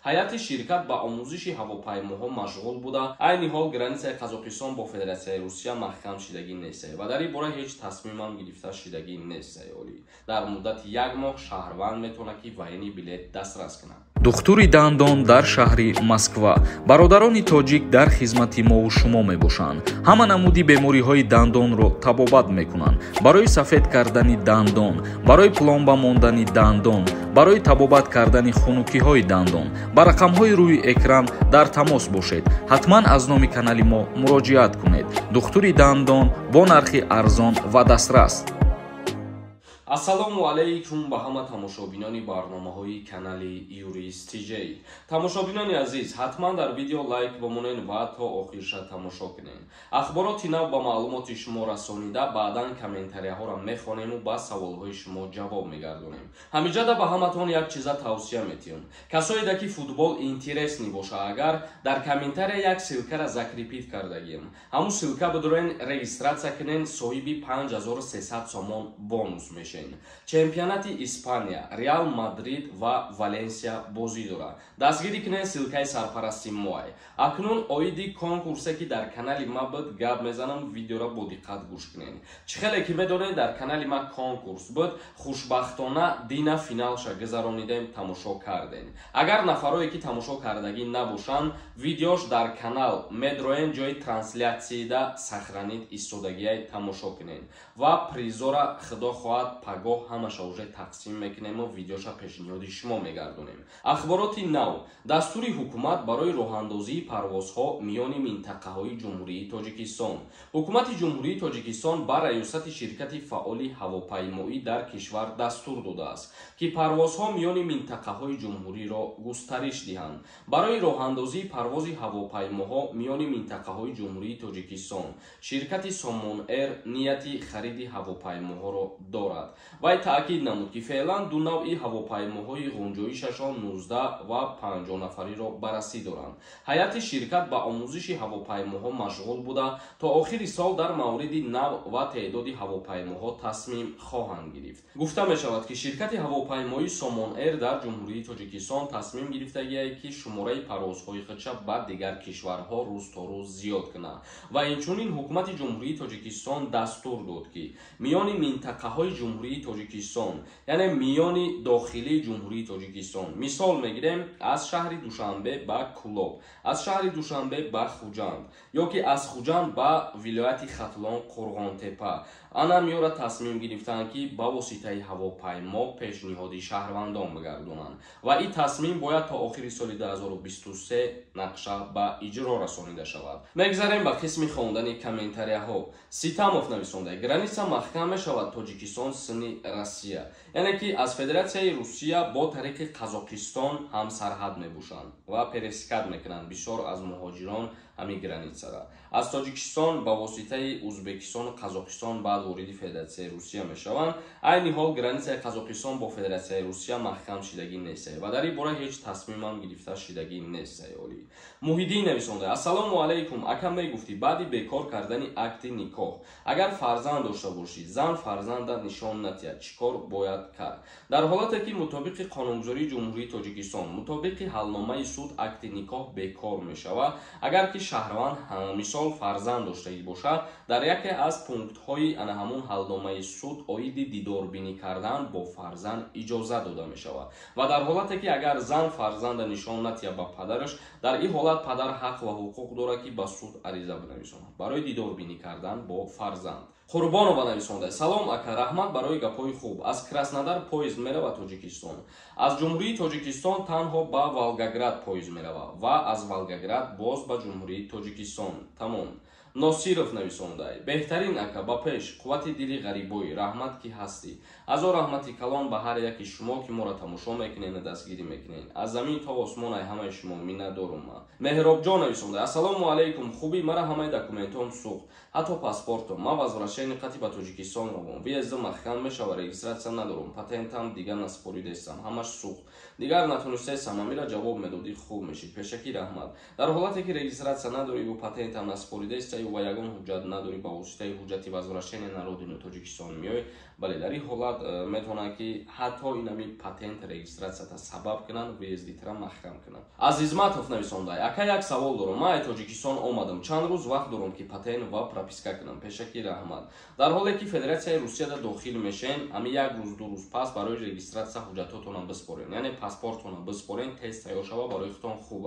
Ҳайати ширкат ба омӯзиши ҳавопаймоҳо машғул буда, айни ҳол границаи Қазоқистон бо Федератсияи Русия маҳкам шидагӣ нестае ва дар ин бора ҳеҷ тасмимам гирифта шидагӣ нестае. Олӣ дар муддати як моҳ шаҳрванд метавонад, ки военный билет дастрас кунад. Духтури дандон дар шаҳри Москва. Бародарони тоҷик дар хизмати мову шумо мебошанд. Ҳама намуди бемориҳои дандонро табобат мекунанд. Барои сафед кардани дандон, барои пломба мондани дандон, барои табобат кардани хунукиҳои дандон ба рақамҳои рӯи экран дар тамос бошед. Ҳатман аз номи канали мо муроҷиат кунед. Духтури дандон бо нархи арзон ва дастрас. Ассалому алайкум ба ҳама тамошобинони барномаҳои канали Юрист ТЖ. Тамошобинони азиз, ҳатман дар видео лайк бимонед ва то охирша тамошо кунед. Ахбороти нав ба маълумоти шумо расонида, баъдан комментарияҳоро мехонему ба саволҳои шумо ҷавоб мегардонем. Ҳамиҷада ба ҳаматон як чиза тавсия метиҳам. Касоеда ки футбол интересный боша, агар дар комментария як ссылкара закрепить кардагием, ҳамун ссылка бидурен, регистрация кунен, соҳиби 5300 сомон бонус мешавед. Чемпионати Испания, Реал Мадрид ва Валенсия бозӣ дорад. Дастгирӣ кунед, ссылкаи сарпарасти моай. Акнун оиди конкурсе, ки дар канали ма буд, гап мезанам. Видеоро бо диққат гӯш кунед. Чӣ хеле ки медонед, дар канали ма конкурс буд. Хушбахтона, дина финалша гузаронидем, тамошо кардем. Агар нафарое ки тамошо кардагӣ набошанд, видеош дар канал медроен, ҷои трансляцияда сохранить истодагиай, тамошо кунед ва призора, худо хоҳад, пагоҳ ҳамаша уже тақсим мекунему видеоша пешниҳоди шумо мегардонем. Ахбороти нав: дастури ҳукумат барои роҳандозии парвозҳо миёни минтақаҳои Ҷумҳурии Тоҷикистон. Ҳукумати Ҷумҳурии Тоҷикистон ба раёсати ширкати фаъоли ҳавопаймоӣ дар кишвар дастур додааст, ки парвозҳо миёни минтақаҳои ҷумҳуриро густариш диҳанд. Барои роҳандозии парвози ҳавопаймоҳо миёни минтақаҳои Ҷумҳурии Тоҷикистон ширкати Сомон Эйр нияти хариди ҳавопаймоҳоро дорад. Вай таъкид намуд, ки феълан ду навъи ҳавопаймоҳои ғунҷоишашон 19 ва 50 нафариро баррасӣ доранд. Ҳайати ширкат ба омӯзиши ҳавопаймоҳо машғул буда, то охири сол дар мавриди навъ ва теъдоди ҳавопаймоҳо тасмим хоҳанд гирифт. Гуфта мешавад, ки ширкати ҳавопаймоии Сомон Эйр дар Ҷумҳурии Тоҷикистон тасмим гирифтагие, ки шумораи парвозҳои худша ба дигар кишварҳо рӯз то рӯз зиёд кунад. Ва инчунин ҳукумати Ҷумҳурии Тоҷикистон дастур дод, ки миёни минтақаҳои Ҷумҳурии Тоҷикистон, яъне миёни дохилии Ҷумҳурии Тоҷикистон, мисол мегирем, аз шаҳри Душанбе ба Кӯлоб, аз шаҳри Душанбе ба Хуҷанд ё ки аз Хуҷанд ба вилояти Хатлон, Қурғонтепа, ана миёра тасмим гирифтанд, ки ба воситаи ҳавопаймо пешниҳоди шаҳрвандон бигардонанд ва ин тасмим бояд то охири соли 2023 нақша ба иҷро расонида шавад. Мегзарем ба қисми хондани комментарияҳо. Ситамов нависонда: «Граница маҳкам мешавад Тоҷикистон сини Россия». Яъне ки аз Федератсияи Русия бо тариқи Қазоқистон ҳамсарҳад мебошанд ва пересекать мекунанд бисёр аз муҳоҷирон ҳамин границара. Аз Тоҷикистон ба воситаи Узбекистону Қазоқистон баъд вориди Федератсияи Русия мешаванд. Айни ҳол границаи Қазоқистон бо Федератсияи Русия маҳкам шидагӣ нестае ва дар ин бора ҳеҷ тасмимам гирифта шидагӣ нестае. Олӣ Муҳиддин нависонда: «Ассалому алайкум, ака, мегуфтӣ, баъди бекор кардани акти никоҳ, агар фарзанд дошта бошӣ, зан фарзанда нишон натиҳад, чӣ кор бояд кард?» Дар ҳолате ки мутобиқи қонунгузории Ҷумҳурии Тоҷикистон, мутобиқи ҳалномаи суд акти никоҳ бекор мешавад, агар ки шаҳрванд, мисол, фарзанд доштагӣ бошад, дар яке аз пунктҳои ана ҳамун ҳалномаи суд оиди дидорбинӣ кардан бо фарзанд иҷоза дода мешавад. Ва дар ҳолате ки агар зан фарзанда нишон натиҳад ба падараш, дар ин ҳолат падар ҳақ ва ҳуқуқ дорад, ки ба суд ариза бинависонад барои дидорбинӣ кардан бо фарзанд. Қурбонова нависонда: «Салом, ака, раҳмат барои гапҳои хуб. Аз Краснодар поезд мерава Тоҷикистон? Аз Ҷумҳурии Тоҷикистон танҳо ба Волгоград поезд мерава ва аз Волгоград боз ба Ҷумҳурии Тоҷикистон, тамом. Носиров нависонда: «Беҳтарин, ака, ба пеш, қуввати дили ғарибоӣ, раҳмат, ки ҳастӣ». Азо раҳмати калон ба ҳар яки шумо, ки моро тамошо мекунед, дастгирӣ мекунед. Аз замин то осмон ай ҳамаи шумо миннатдорум ман. Меҳробҷон нависонда: «Ассалому алайкум, хубӣ? Мара ҳамаи документом сӯхт, ҳатто паспортом. Ман возвращение қати ба Тоҷикистон равом, въездам маҳкам мешава? Регистрация надорум, патентам дигар насупоридестам, ҳамаш сӯхт, дигар натонистестам. Амира ҷавоб медодӣ, хуб мешид, пешакӣ раҳмат». Дар ҳолате ки регистрация надорӣ ю патентам насупоридеста ва ягон ҳуҷҷат надорӣ, ба воситаи ҳуҷҷати возвращения на родину Тоҷикистон меоӣ, бале, дар ин ҳолат метавонанд, ки ҳатто инами патент регистрация та сабаб кунанд, въезд итра маҳкам кунанд. Азизматов нависонда: «Ака, як савол дорам. Ман ай Тоҷикистон омадам, чанд рӯз вақт дорам, ки патент ва прописка кунам? Пешакӣ раҳмат». Дар ҳоле ки Федератсияи Русияда дохил мешен, ами як рӯз, 2 рӯз пас барои регистрация ҳуҷҷатотонам биспорен, яъне паспортонам биспорен, тез тайёр шава, барои худтон хуб.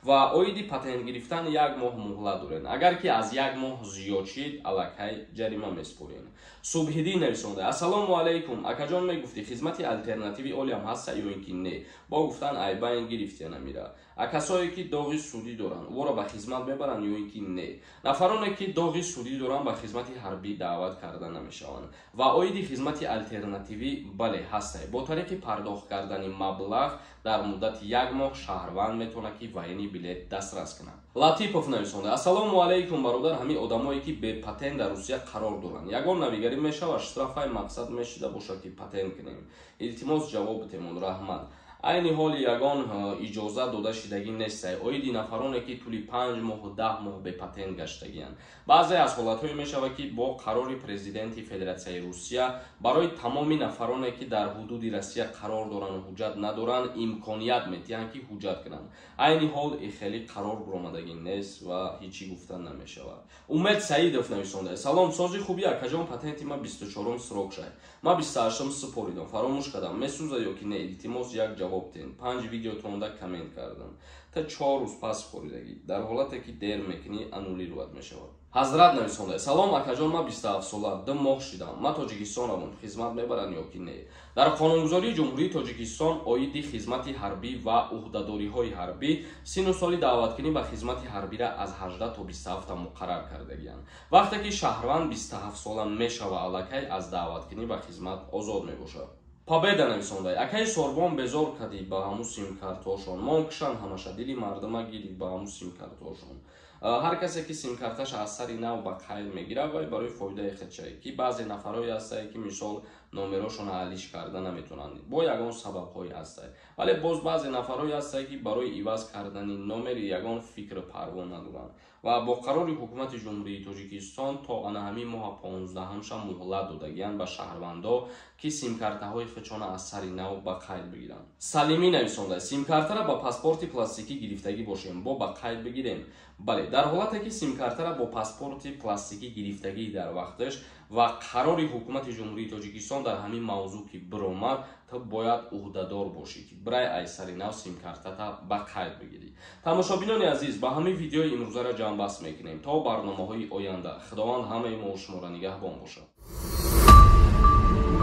Ва оиди патент гирифтан як моҳ муҳлат дорен. Агар ки аз як моҳ зиёд шид, аллакай ҷарима меспорен. Субҳиддин нависонда: «Ассалому алайкум, акаҷон, мегуфтӣ, хизмати алтернативӣ олиам ҳаста ё ин ки не? Бо гуфтан айбайн гирифтиянамира. А касое ки доғи судӣ доранд, ӯро ба хизмат мебаранд ё ин ки не?» Нафароне ки доғи судӣ доранд, ба хизмати ҳарбӣ даъват карда намешаванд. Ва оиди хизмати алтернативӣ, бале, ҳастай. Бо тариқи пардохт кардани маблағ дар муддати як моҳ шаҳрванд метавонад, ки военный билет дастрас кунад. Латипов нависонда: «Ассалому алайкум, бародар, ҳамин одамое ки бепатент дар Русия қарор доранд, ягон навигарӣ мешавад? Штраф ай мақсад мешида бошад, ки патент кунем? Илтимос, ҷавоб битемон, раҳмат». Айни ҳол ягон иҷоза дода шидагӣ нестай оиди нафароне ки тӯли 5 моҳу 10 моҳ бепатент гаштагиянд. Баъзе аз ҳолатҳое мешавад, ки бо қарори президенти Федератсияи Русия барои тамоми нафароне ки дар ҳудуди Россия қарор доранд, ҳуҷҷат надоранд, имконият метиҳанд, ки ҳуҷҷат кунанд. Айни ҳол хеле қарор буромадагӣ нест ва ҳечӣ гуфта намешавад. Умед Саидов нависонда: «Салом, сози хубӣ, акаҷон? Патенти ма 24-ум срок шай, ма 28-ум супоридам, фаромӯш кардам, месӯза ё ки не? Илтимос, як ҷавоб тен. Панҷ видеотонда коммент кардам». Та 4 рӯз пас супоридагӣ. Дар ҳолате ки дер мекунӣ, аннулировать мешавад. Ҳазрат нависонда: «Салом, акаҷон, ман 27 сола, 2 моҳ шидам, ман Тоҷикистон равам, хизмат мебаранд ё ки не?» Дар қонунгузории Ҷумҳурии Тоҷикистон оиди хизмати ҳарбӣ ва ӯҳдадориҳои ҳарбӣ синну соли даъваткунӣ ба хизмати ҳарбира аз 18 то 27 муқаррар кардагианд. Вақте ки шаҳрванд 27 сола мешава, аллакай аз даъваткунӣ ба хизмат озод мебошад. Победа нависонда: «Акаи Сорбон, безор кардӣ ба ҳамун симкартҳошон, мон кушанд ҳамаша, дили мардума гирӣ ба ҳамун симкартҳошон». Ҳар касе ки симкарташа аз сари нав ба қайд мегирад, вай барои фоидаи худшае, ки баъзе нафарҳое ҳастае, ки мисол номерошонро алиш карда наметавонанд, бо ягон сабабҳое ҳастае. Вале боз баъзе нафарҳое ҳастае, ки барои иваз кардани номери ягон фикру парво надоранд. Ва бо қарори Ҳукумати Ҷумҳурии Тоҷикистон то ана ҳамин моҳа 15-ша муҳлат додагианд ба шаҳрвандо, ки симкартаҳои худшона аз сари нав ба қайд бигиранд. Салимӣ нависонда: «Симкартара ба паспорти пластикӣ гирифтагӣ бошем, бо ба қайд бигирем?» Бале, дар ҳолате ки симкартара бо паспорти пластикӣ гирифтагӣ дар вақташ ва қарори Ҳукумати Ҷумҳурии Тоҷикистон дар ҳамин мавзӯъ ки биромад, ту бояд ӯҳдадор бошӣ, ки бирай ай сари нав симкартата ба қайд бигирӣ. Тамошобинони азиз, ба ҳамин видеои имрӯзаро ҷамъбаст мекунем. То барномаҳои оянда Худованд ҳамаи мо шуморо нигаҳбон бошад.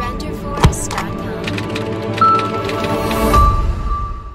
Renderforest.com.